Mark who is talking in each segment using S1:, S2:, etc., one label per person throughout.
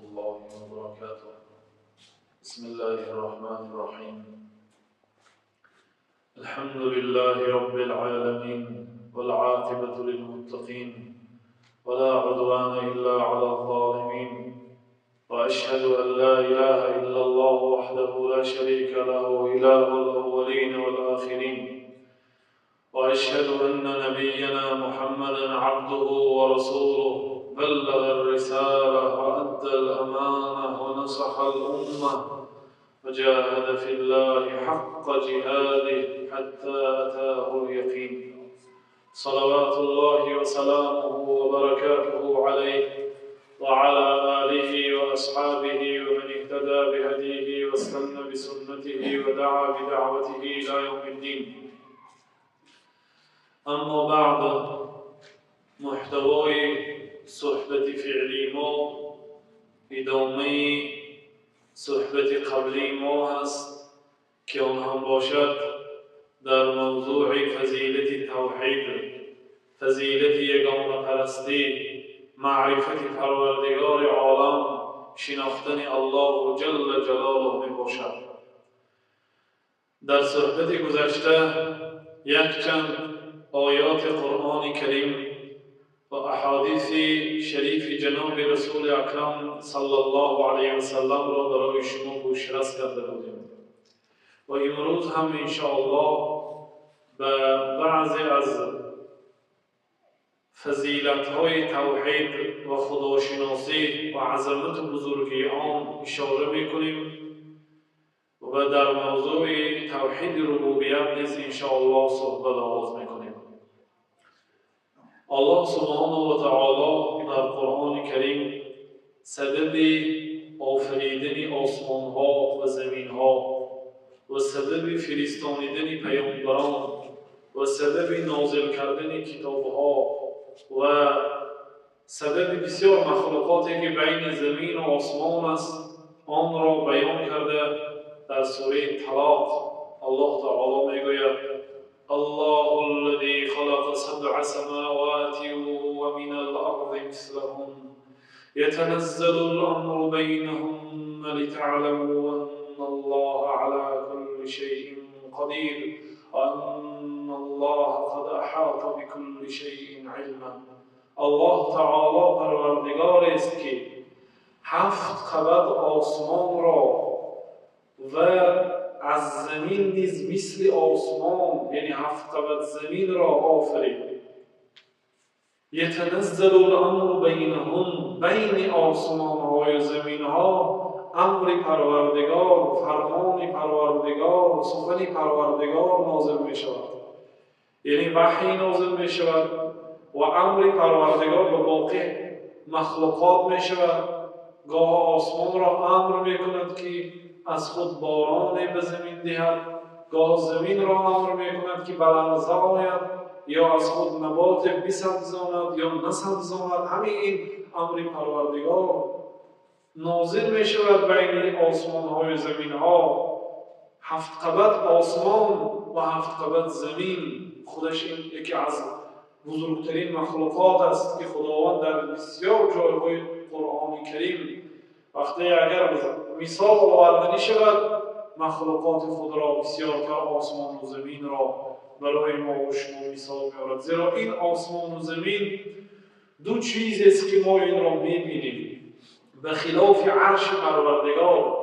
S1: الله وبركاته. بسم الله الرحمن الرحيم. الحمد لله رب العالمين، والعاقبة للمتقين، ولا عدوان إلا على الظالمين، وأشهد أن لا إله إلا الله وحده لا شريك له، إله الأولين والآخرين، وأشهد أن نبينا محمدا عبده ورسوله، بلغ الرسالة وأدى الأمانة ونصح الأمة وجاهد في الله حق جهاده حتى أتاه اليقين. صلوات الله وسلامه وبركاته عليه وعلى آله وأصحابه ومن اهتدى بهديه واستنى بسنته ودعا بدعوته إلى يوم الدين. اما بعد، محتوای صحبت فعلی ما ادامه صحبت قبلی ما هست که آن هم باشد در موضوع فضیلت توحید، فضیلت یگانه پرستی، معرفت پروردگار عالم، شناختن الله جل جلاله می باشد. در صحبت گذشته یک چند آیات قرآن کریم و احادیث شریف جناب رسول اکرم صلی الله علیه و سلم را برای شما گوشرس کرده بودیم و امروز هم انشاءالله به بعضی از فضیلت‌های توحید و خداشناسی و عظمت بزرگی آن اشاره می‌کنیم و در موضوع توحید ربوبیت نیز انشاءالله صحبت آغاز می‌کنیم. الله سبحانه و تعالی در قرآن کریم سبب آفریدن آسمان‌ها و زمین‌ها و سبب فرستانیدن پیامبران و سبب نازل کردن کتاب‌ها و سبب بسیار مخلوقاتی که بین زمین و آسمان است آن را بیان کرده. در سوره طلاق الله تعالی میگوید: الله الذي خلق سبع سماوات ومن الأرض مثلهن يتنزل الأمر بينهن لتعلموا أن الله على كل شيء قدير وأن الله قد أحاط بكل شيء علما. الله تعالی پروردگار است که هفت قبط آسمان را و از زمین نیز مثل آسمان، یعنی هفت قبط زمین را آفرید. یتنزل الامر بینهن، بین آسمان های و زمین ها امر پروردگار، فرمان پروردگار، سخن پروردگار نازل می شود، یعنی وحی نازل می شود و امر پروردگار به باقی مخلوقات می شود. گاه آسمان را امر می کند که از خود باران به زمین دهد، گاه زمین را امر می کند که بلرزه آید یا از خود نبات بسبزاند یا نسبزاند. همین این امر پروردگار نازل می شود بین آسمان های و زمین ها. هفت قبط آسمان و هفت قبط زمین، خودش این یکی از بزرگترین مخلوقات است که خداوند در بسیار جایهای قرآن کریم وقتی اگر مثال آوردنی شود مخلوقات خود را بسیارتر آسمان و زمین را برای ما و شما مثال می‌آورد. زیرا این آسمان و زمین دو چیز است که ما این را می‌بینیم، به خلاف عرش پروردگار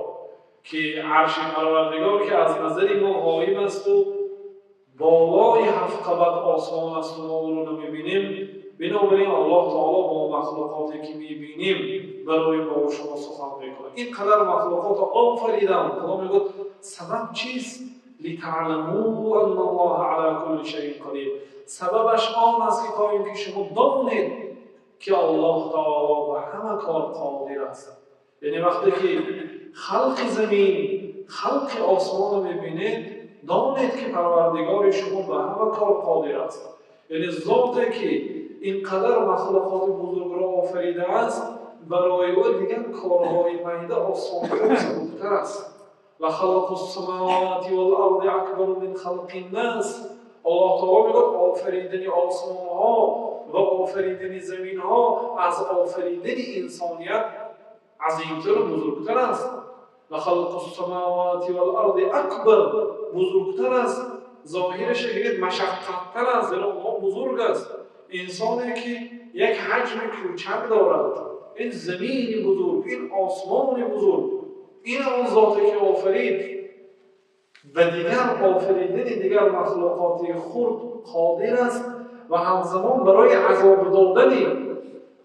S1: که عرش پروردگار که از نظر ما غایب است و بالای هفت قبط آسمان است و ما او را نمی‌بینیم. بنابراین الله تعالی با مخلوقاتی که می‌بینیم برای ما و شما سخن می‌کند. اینقدر مخلوقات آفریدم، خدا میگوید سبب چیست؟ لتعلموا ان الله على كل شيء قدیر. سببش آن است که تا اینکه شما دانید که الله تعالی به همه کار قادر است. یعنی وقتی که خلق زمین، خلق آسمان رو می‌بینید، دانید که پروردگار شما به همه کار قادر است. یعنی ذاتی که اینقدر مخلوقات بزرگ را آفریده است، برای او دیگر کارهای میده آسان‌تر و سبک‌تر است. و خلق السماوات والارض اکبر من خلق الناس. الله تعالی میگوید آفریدن آسمان‌ها و آفریدن زمین‌ها از آفریدن انسانیت عظیمتر و بزرگتر است. لخلق السماوات والارض اکبر، بزرگتر است. ظاهرش گرید مشقت‌تر است، زیرا اونها بزرگ است. انسانی که یک حجم کوچک دارد، این زمین بزرگ، این آسمان بزرگ، این آن ذاتی که آفرید و دیگر آفریدن دیگر مخلوقات خرد قادر است و همزمان برای عذاب دادن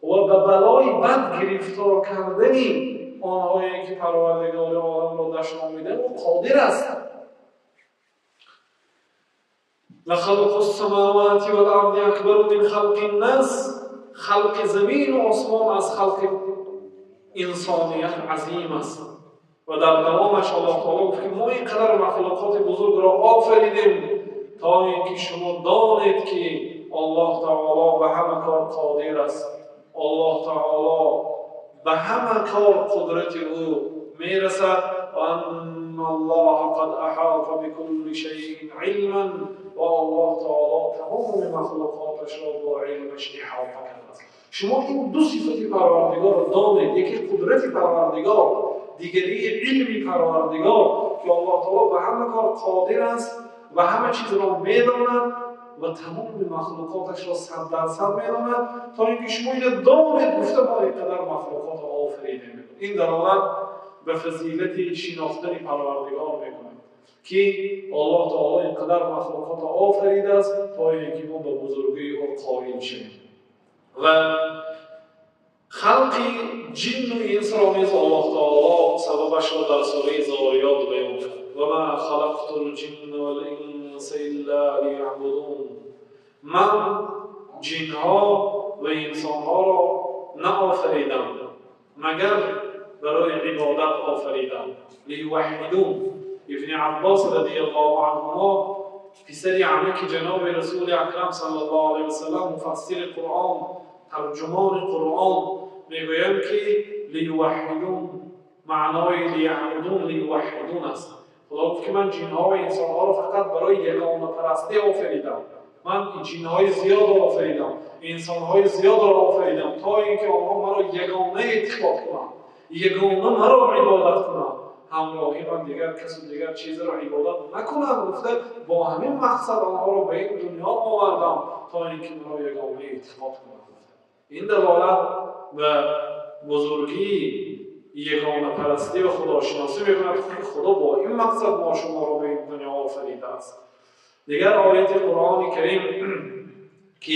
S1: و به بلای بد گرفتار کردن آنهایی که پروردگار عالم را دشنام میدهند او قادر است. لخلق السماوات والارض اکبر من خلق الناس، خلق زمین و آسمان از خلق انسانیت عظیم است. و در دوامش الله تعالی گفت که ما اینقدر مخلوقات بزرگ را آفریدیم تا اینکه شما دانید که الله تعالی به همه کار قادر است. الله تعالی به همه کار قدرت او میرسد. و ان الله قد احاط بكل شیء علما، و الله تعالی تمام مخلوقاتش را با علمش احاطه کرده است. شما این دو صفت پروردگار را دانید، یکی قدرت پروردگار، دیگری علمی پروردگار، که الله تعالی به همه کار قادر است و همه چیز را میداند و تمام مخلوقاتش را 100% میداند، تا اینکه شما اینو دانید گفته ما اینقدر مخلوقات را آفریدیم. این دلالت به فضیلت شناختن پروردگار میکند که الله تعالی اینقدر مخلوقات را آفریده است تا اینکه ما به بزرگی او قائل شویم. و خلق جن و انس را نیز الله تعالی سببش را در سوره زاریات بیان کرد. و ما خلقت الجن والانس الا لیعبدون، من جنها و انسانها را نآفریدم مگر برای عبادت آفریدم. لیوحدون. ابن عباس رضی الله عنهما پسر عمک جناب رسول اکرم صلی الله علیه وسلم، مفسر قرآن، ترجمان قرآن، میگویم که لیوحدون معنای لیعبدون لیوحدون است. خدا گفت که من جنها و انسانها را فقط برای یگانه پرستی آفریدم. من جنهای زیاد را آفریدم، انسانهای زیاد را آفریدم تا اینکه آنها مرا یگانه اعتقاد کنند، یگانه مرا عبادت کنند، همراهی من دیگر کس و دیگر چیز را عبادت نکنند. گفته با همین مقصد آنها را به این دنیا آوردم تا اینکه مرا یگانه اعتقاد کنند. این دلالت به بزرگی یگانه پرستی و خداشناسی میکند که خدا با این مقصد ما شما را به این دنیا آفریده است. دیگر آیت قرآن کریم که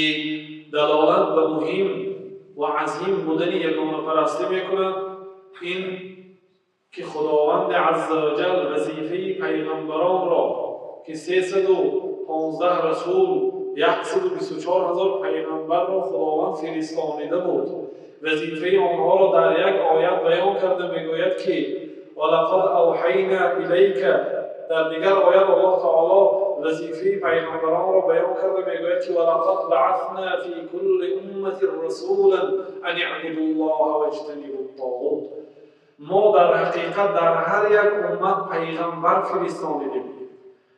S1: دلالت به مهم و عظیم بودن یگانه پرستی میکند، این که خداوند عزوجل وظیفه پیغمبران را که 315 رسول 124,000 پیغمبر را خداوند فرستانیده بود، وظیفه آنها را در یک آیت بیان کرده میگوید که ولقد اوحینا الیک. در دیگر آیت الله تعالی وظیفه پیغمبران را بیان کرده میگوید که ولقد بعثنا فی کل امة رسولا ان اعبدوا الله واجتنبوا الطاغوت. ما در حقیقت در هر یک امت پیغمبر فرستانیدیم،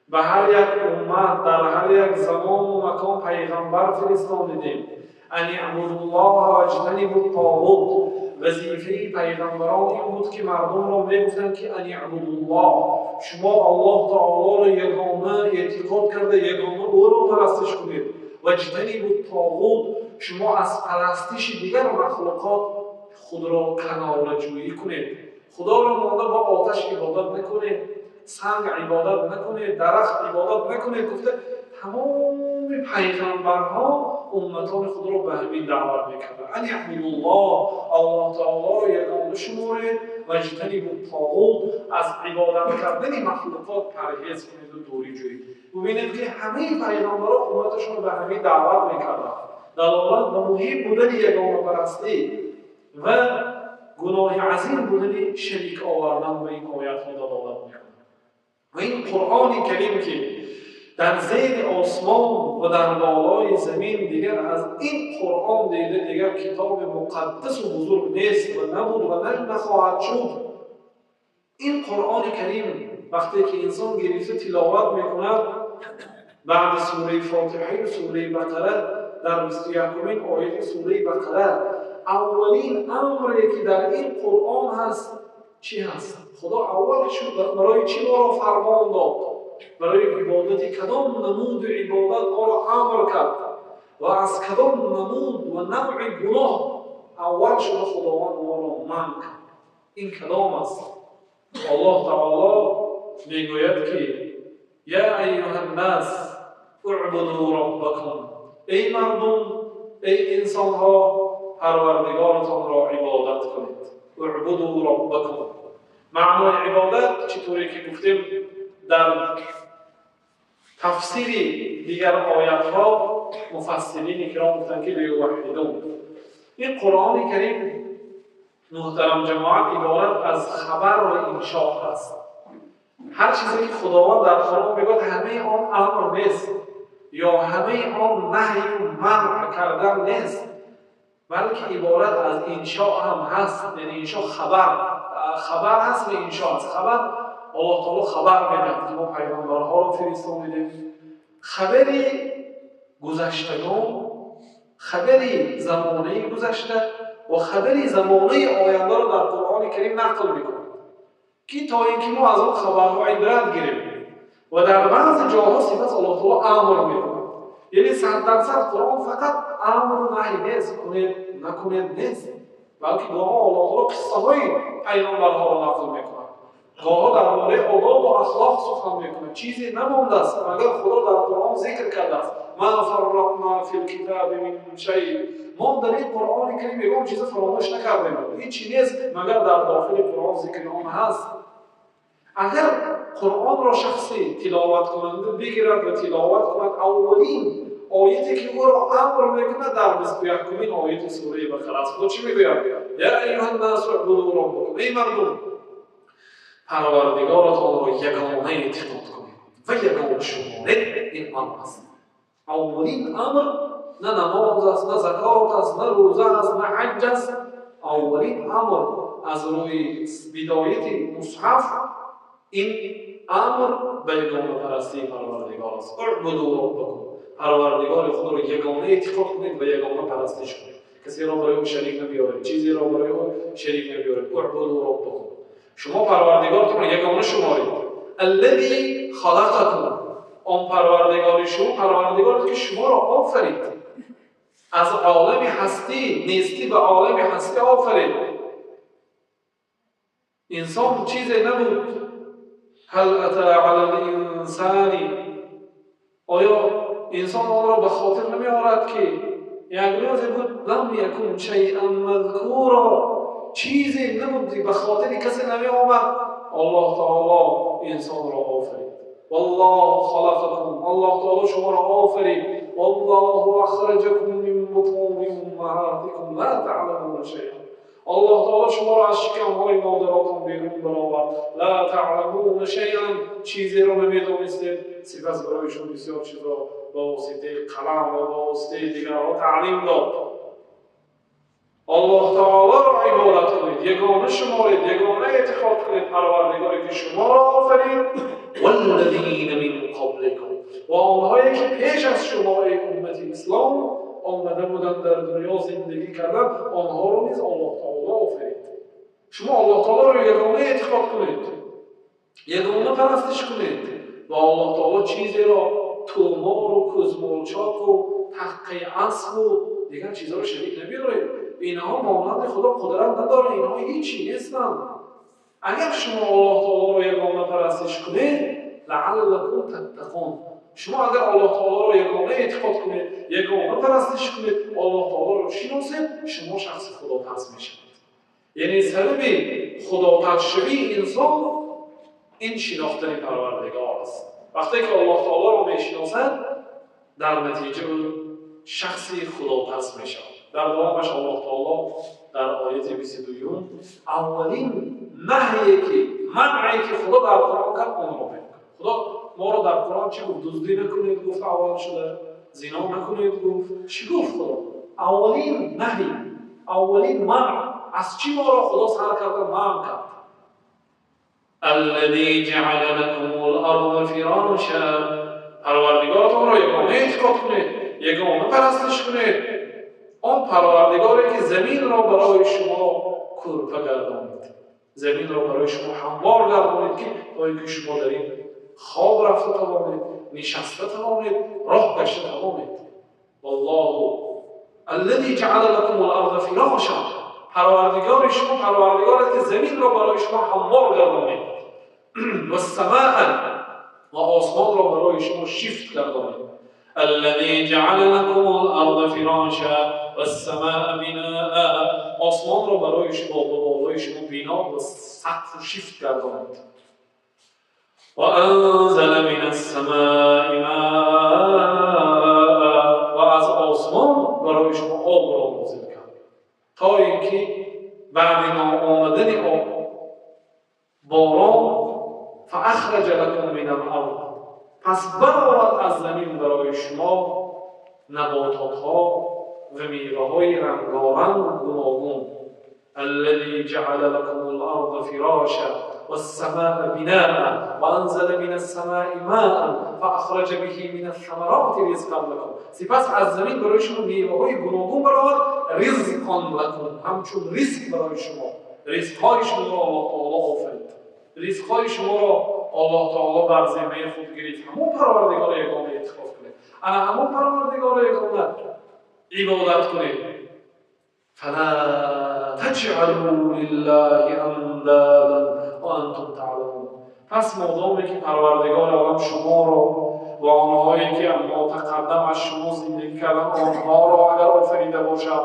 S1: به هر یک امت در هر یک زمان و مکان پیغمبر فرستانیدیم. ان اعبدوا الله واجتنبوا الطاغوت. وظیفه پیغمبران این بود که مردم را میگفتند که ان اعبدوا الله، شما الله تعالی را یگانه اعتقاد کرده یگانه او را پرستش کنید، واجتنبوا الطاغوت، شما از پرستش دیگر مخلوقات خود را کناره جویی کنید، خدا را مانده با آتش عبادت نکنید، سنگ عبادت نکنید، درخت عبادت نکنید. گفته تمام پیغمبرها امتان خود را به همین دعوت میکردند، ان اعبدوا الله، الله تعالی را یگانه شمارید، واجتنبوا الطاغوت، از عبادت کردن مخلوقات پرهیز کنید و دوری جویید. ببینید که همه پیغمبرها امتشون را به همین دعوت میکردند. دلالت به مهم بودن یگانه پرستی و گناه عظیم بودن شریک آوردن به این آیت ها دلالت میکند. و این قرآن کریم که در زیر آسمان و در بالای زمین دیگر از این قرآن دیده دیگر کتاب مقدس و بزرگ نیست و نبود و نخواهد شد. این قرآن کریم وقتی که انسان گرفته تلاوت میکند، بعد سوره فاتحه و سوره بقره، در 21 آیت سوره بقره аввалин амре ки дар ин Қуръон ҳаст чӣ ҳаст? Худо аввал барои чӣ моро фармон дод? Барои ибодати кадом намуди ибодат моро амр кард ва аз кадом намуд ва навъи гуноҳ аввал шуда Худованд моро манъ кард? Ин кадом аст? Аллоҳ таоло мегӯяд ки я айюҳан-нос уъбуду роббакум, эй мардум, эй инсонҳо, парвардигоратонро ибодат кунед. Уъбуду роббакум. Маънои ибодат чӣ тавре ки гуфтем дар тафсири дигар оятҳо муфассирини киром гуфтанд ки лиюваҳҳидун. Ин Қуръони Карим муҳтарам ҷамоат иборат аз хабар ва иншо аст. Ҳар чизе ки Худованд дар Қуръон мегӯяд ҳамаи он амр нест ё ҳамаи он наҳю манъ кардан нест, балки иборат аз иншо ҳам ҳаст. Яъне иншо хабар, хабар ҳаст ва иншо ҳаст. Хабар, Аллоҳ таоло хабар медиҳад ки мо пайғамбарҳоро фиристонидем. Хабари гузаштагон, хабари замонаи гузашта ва хабари замонаи ояндаро дар Қуръони Карим нақл мекунад, ки то ин ки мо аз он хабарҳо ибрат гирем. Ва дар баъзе ҷоҳо сипас Аллоҳ таоло амр мекунад. Яъне 100% Қуръон фақат амру наҳй нест, кунед накунед нест, балки гоҳо Аллоҳ таоло қиссаҳои пайғамбарҳоро нақл мекунад, гоҳо дар бораи одоб ва ахлоқ сухан мекунад. Чизе намондааст магар Худо дар Қуръон зикр кардааст. Ма фарратна фил китаби мин шай. Мо дар ин Қуръони Карим ягон чиза фаромӯш накардем, ҳеҷ нест магар дар дохили Қуръон зикри он ҳаст. Агар Қуръонро шахси тиловаткунанда бигирад ва тиловат кунад, аввалин ояте ки ӯро амр мекунад дар 21-умин ояти сураи Бақара аст. Худо чӣ мегӯяд? Я айюҳан-носу уъбуду роббакум, эй мардум, парвардигоратонро ягона эътиқод кунед ва ягона шуморед. Ин амр аст. Аввалин амр на намоз аст, на закот аст, на рӯза аст, на ҳаҷ аст. Аввалин амр аз рӯи бидояти мусҳаф ин амр ба ягонапарастии парвардигор аст. Уъбуду роббакум, парвардигори худро ягона эътиқод кунед ва ягона парастиш кунед, касеро барои ӯ шарик набиёред, чизеро барои ӯ шарик набиёред. Уъбуду роббакум, шумо парвардигортонро ягона шуморед. Аллази халақакум, он парвардигори шумо парвардигоре ки шуморо офарид, аз олами ҳастӣ, нестӣ ба олами ҳастӣ офарид. Инсон чизе набуд. Ҳал ата ала л-инсани, оё инсон онро ба хотир намеорад ки як рӯзе буд лам якун шайъан мазкура, чизе набуд, ба хотири касе намеомад. Аллоҳ таоло инсонро офарид. Валлоҳу халақакум, Аллоҳ таоло шуморо офарид. Валлоҳу ахраҷакум мин бутуни уммаҳатикум ла таъламуна шайъан, Аллоҳ таоло шуморо аз шикамҳои модаротон берун баровард. Ла таъламуна шайъан, чизеро намедонистед. Сипас барои шумо бисёр чизро ба воситаи қалам ва ба воситаи дигарҳо таълим дод. Аллоҳ таолоро ибодат кунед, ягона шуморед, ягона эътиқод кунед парвардигоре ки шуморо офарид. Валлазина мин қабликум, ва онҳое ки пеш аз шумо эй уммати ислом омада буданд дар дунё зиндагӣ карданд, онҳоро низ Аллоҳ таоло офарид. Шумо Аллоҳ таолоро ягона эътиқод кунед, ягона парастиш кунед ва Аллоҳ таоло чизеро тӯмору кӯзмолчоқу таққаи асбу дигар чизҳоро шарик набиёред. Инҳо монанди Худо қудрат надоранд, инҳо ҳечи нестанд. Агар шумо Аллоҳ таолоро ягона парастиш кунед, лааллакум таттақун, шумо агар Аллоҳ таолоро ягона эътиқод кунед, ягона парастиш кунед, Аллоҳ таолоро шиносед, шумо шахси худотарс мешавед. Яъне сабаби худотарсшавии инсон ин шинохтани парвардигор аст. Вақте ки Аллоҳ таолоро мешиносад, дар натиҷа ӯ шахси худотарс мешавад. Дар давомаш Аллоҳ таоло дар ояти 22 аввалин наҳие ки манъе ки Худо дар Қуръон кард онро мегӯяд. Худо моро дар Қуръон чӣ гуфт? Дуздӣ накунед гуфт аввал шуда, зино накунед гуфт. Чӣ гуфт Худо? Аввалин наҳи, аввалин манъ аз чӣ моро Худо сар карда манъ кард? Аллази ҷаъала лакумул арза фироша, парвардигоратонро ягона эътиқод кунед, ягона парастиш кунед. Он Парвардигоре ки заминро барои шумо кӯрпа гардонид, заминро барои шумо ҳамвор гардонид, ки то ин ки шумо дар ин хоб рафта тавонед, нишаста тавонед, роҳ гашта тавонед. Валлоҳу аллази ҷаъала лакум ал-арза фирошан. Парвардигори шумо Парвардигор аст, ки заминро барои шумо ҳамвор гардонид, вассамаа, ва осмонро барои шумо шифт гардонид. Аллази ҷаъала лакум ал-арза фирошан вассамаа биноа. Осмонро барои шумо ба болои шумо бино ва сақфу шифт гардонид. Ва анзала минас-самаи маа, ва аз осмон барои шумо обро нозил кард, то ин ки баъди ноомадани об, борон, фаахраҷа лакум минал-ард, пас баровард аз замин барои шумо набототҳо ва меваҳои рангорангу гуногун. Аллази ҷаъала лакум ал-арза фироша вассамаа биноа ва анзала минас-самаи маан фаахраҷа биҳи минас-самароти ризқан лакум. Сипас аз замин барои шумо меваҳои гуногун баровард, ризқан лакум, ҳамчун ризқ барои шумо. Ризқҳои шуморо Аллоҳ таоло офарид, ризқҳои шуморо Аллоҳ таоло бар зиммаи худ гирифт. Ҳамон Парвардигоро ягона эътиқод кунед, ана ҳамон Парвардигоро ягона ибодат кунед. Фала таҷъалу лиллаҳи андадан ва антум таъламун. Пас модоме ки Парвардигори олам шуморо ва онҳое ки мотақаддам аз шумо зиндагӣ карданд, онҳоро агар офарида бошад,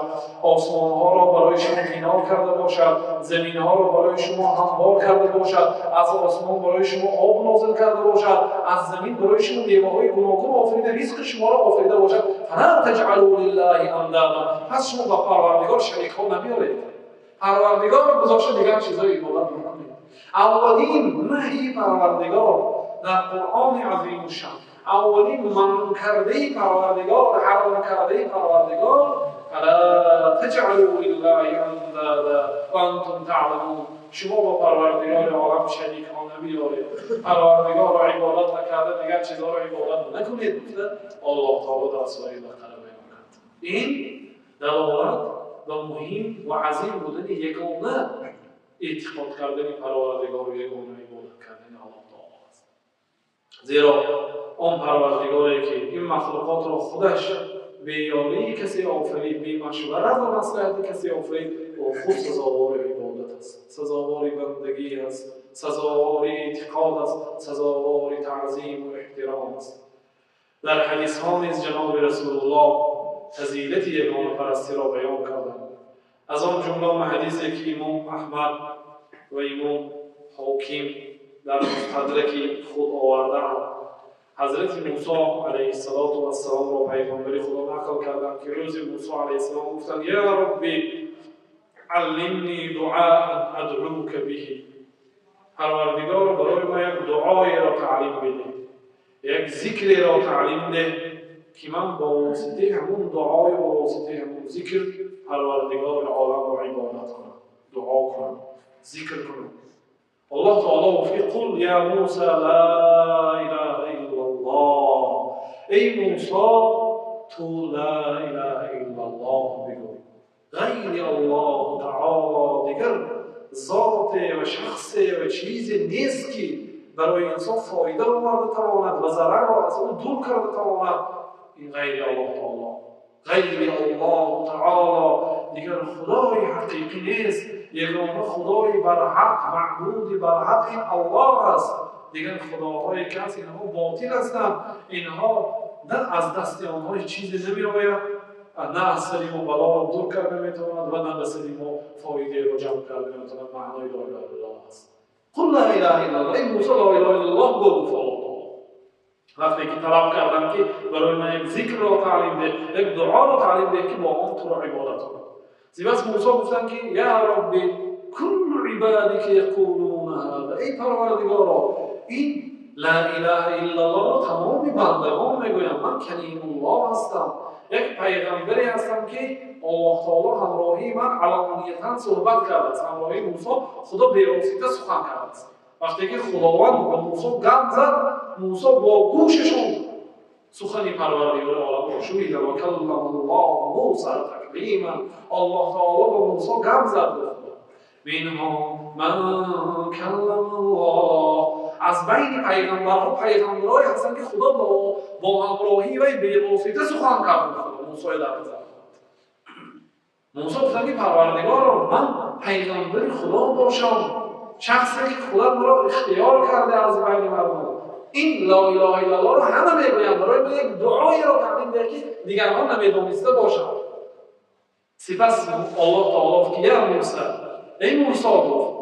S1: осмонҳоро барои шумо бино карда бошад, заминҳоро барои шумо ҳамвор карда бошад, аз осмон барои шумо об нозил карда бошад, аз замин барои шумо меваҳои гуногун офарида, ризқи шуморо офарида бошад, фала таҷъалу лиллаҳи андада, пас шумо ба Парвардигор шарикҳо намеоред. Парвардигорро гузошта дигар чизҳои ибодат накунед. Аввалин наҳйи Парвардигор дар Қуръони азимушшаън, аввалин манъ кардаи Парвардигор, ҳаром кардаи Парвардигор, фала таҷъалу лиллаҳи андада ва антум таъламун. Шумо ба Парвардигори олам шарикҳо набиёред, Парвардигорро ибодат накарда дигар чизҳоро ибодат накунед, гуфта Аллоҳ таоло дар сураи Бақара баён кард. Ин далолат ба муҳим ва азим будани ягона эътиқод кардани Парвардигору ягона ибодат кардани Аллоҳ таоло аст. Зеро он Парвардигоре ки ин махлуқотро худаш беёрии касе офарид, бемашварат ва маслиҳати касе офарид, ӯ худ сазовори ибодат аст, сазовори бандагӣ аст, сазовори эътиқод аст, сазовори таъзиму эҳтиром аст. Дар ҳадисҳо низ ҷаноби Расулуллоҳ фазилати ягонапарастиро баён карданд. Аз он ҷумла он ҳадисе ки имом Аҳмад ва имом Ҳоким дар мустадраки худ овардаанд, ҳазрати Мусо алайҳиссалоту вассаломро пайғамбари Худо нақл карданд, ки рӯзи Мусо алайҳиссалом гуфтанд: я Робби аллимни дуаан адъука биҳи. Парвардигор, барои ман як дуоеро таълим бидеҳ, як зикреро таълим деҳ, ки ман бо воситаи ҳамун дуою бо воситаи ҳамун зикр Парвардигори оламро ибодат кунам, дуо кунам, зикр кунам. Аллоҳ таоло гуфт: қул я Муса ла илаҳа иллаллоҳ. Эй Мусо, ту ла илаҳа иллаллоҳ бигӯй. Ғайри Аллоҳу таоло дигар зоте ва шахсе ва чизе нест, ки барои инсон фоида оварда тавонад ва зарарро аз ӯ дур карда тавонад. Ин ғайри Аллоҳ таоло, ғайри Аллоҳу таоло дигар худои ҳақиқӣ нест. Ягона худои барҳақ, маъбуди барҳақ ин Аллоҳ аст. Дигар худоҳое ки ҳаст, инҳо ботил ҳастанд. Инҳо на аз дасти онҳо ҳеҷ чизе намеояд, на аз сари мо балоро дур карда метавонад ва на ба сари мо фоидаеро ҷамъ карда метавонад. Маънои ло илаҳа иллаллоҳ аст. Қул ла илаҳа иллаллоҳ. Эй Мусо, ло илаҳа иллаллоҳ гӯ, гуфт Аллоҳ таоло. Вақте ки талаб кардам, ки барои ман як зикрро таълим деҳ, як дуоро таълим деҳ, ки бо он туро ибодат кунам. Сипас Мусо гуфтанд, ки я Робби куллу ибадика яқулуна ҳаза. Эй Парвардигоро, ин ла илаҳа иллаллоҳро тамоми бандагон мегӯянд. Ман калимуллоҳ ҳастам, як пайғамбаре ҳастам, ки Аллоҳ таоло ҳамроҳии ман алониятан суҳбат кардааст. Ҳамроҳии Мусо Худо бевосита сухан кардааст. Вақте ки Худованд ба Мусо гап зад, Мусо бо гӯшашон Сухани Парвардигори оламро шунида. Ва каллама Мусо таклима. Аллоҳ таоло ба Мусо гап зад. Минҳум ман каллама Аллоҳ. Аз байни пайғамбарҳо пайғамбарое ҳастанд, ки Худо бо ҳамроҳии вай бевосита сухан кард. Мусои дар назар. Мусо гуфтанд, ки Парвардигоро, ман пайғамбари Худо бошам, шахсе ки Худо маро ихтиёр карда аз байни мардум, ин ло илоҳа иллаллоҳро ҳама мегӯянд, барои ман як дуоеро таълим диҳад, ки дигарон намедониста бошанд. Сипас Аллоҳ таоло гуфт, ки я Мусо, эй Мусо, гуфт: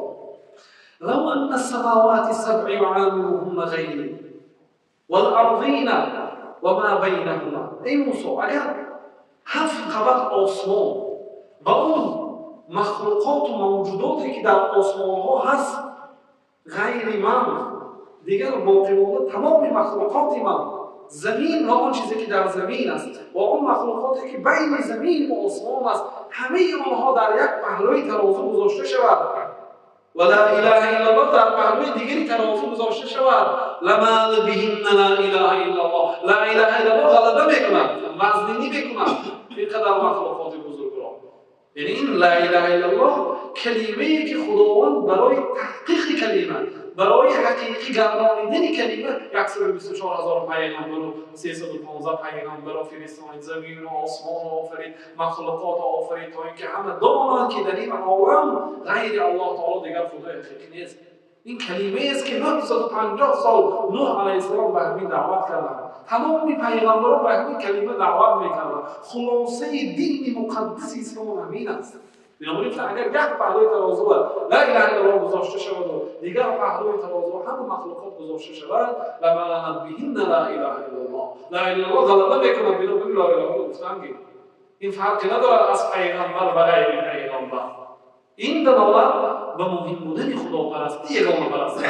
S1: لو أن السماوات السبع وعامرهن غيري والأرضين وما بينهما. Эй Мусо, агар ҳафт қабат осмон ва он махлуқоту мавҷудоте, ки дар осмонҳо ҳаст, ғайри ман, дигар боқимонда тамоми махлуқоти ман, замин ва он чизе, ки дар замин аст, ва он махлуқоте, ки байни замин ва осмон аст, ҳамаи онҳо дар як паҳлӯи тарозу гузошта шавад ва ла илаҳа иллаллоҳ дар паҳлӯи дигари тарозу гузошта шавад, ламала биҳинна ла илаҳа иллаллоҳ. Ла илаҳа иллаллоҳ ғалаба мекунад, вазнинӣ мекунад ин қадар махлуқоти бузургро. Яъне ин ла илаҳа иллаллоҳ калимае, ки Худованд барои таҳқиқи калима, барои ҳақиқӣ гардонидани калима 124 000 пайғамбару 315 пайғамбарро фиристонид, замину осмонро офарид, махлуқотро офарид, то ин ки ҳама донанд, ки дар ин олам ғайри Аллоҳ таоло дигар худои ҳақиқӣ нест. Ин калимаест, ки 950 сол Нуҳ алайҳиссалом ба ҳамин даъват карданд, тамоми пайғамбарон ба ҳамин калима даъват мекарданд. Хулосаи дини муқаддаси ислом ҳамин аст. Бинобар ин, агар як паҳлӯи тарозу ла илаҳа иллаллоҳ гузошта шаваду дигар паҳлӯи тарозу ҳама махлуқот гузошта шавад, ламалат биҳинна ла илаҳа иллаллоҳ. Ла илаҳа иллаллоҳ ғалаба мекунад. Бинобар ин ла илаҳа гуфтан ки ин фарқе надорад аз пайғамбар ва ғайри пайғамбар. Ин далолат ба муҳим будани худопарастӣ, ягонапарастӣ.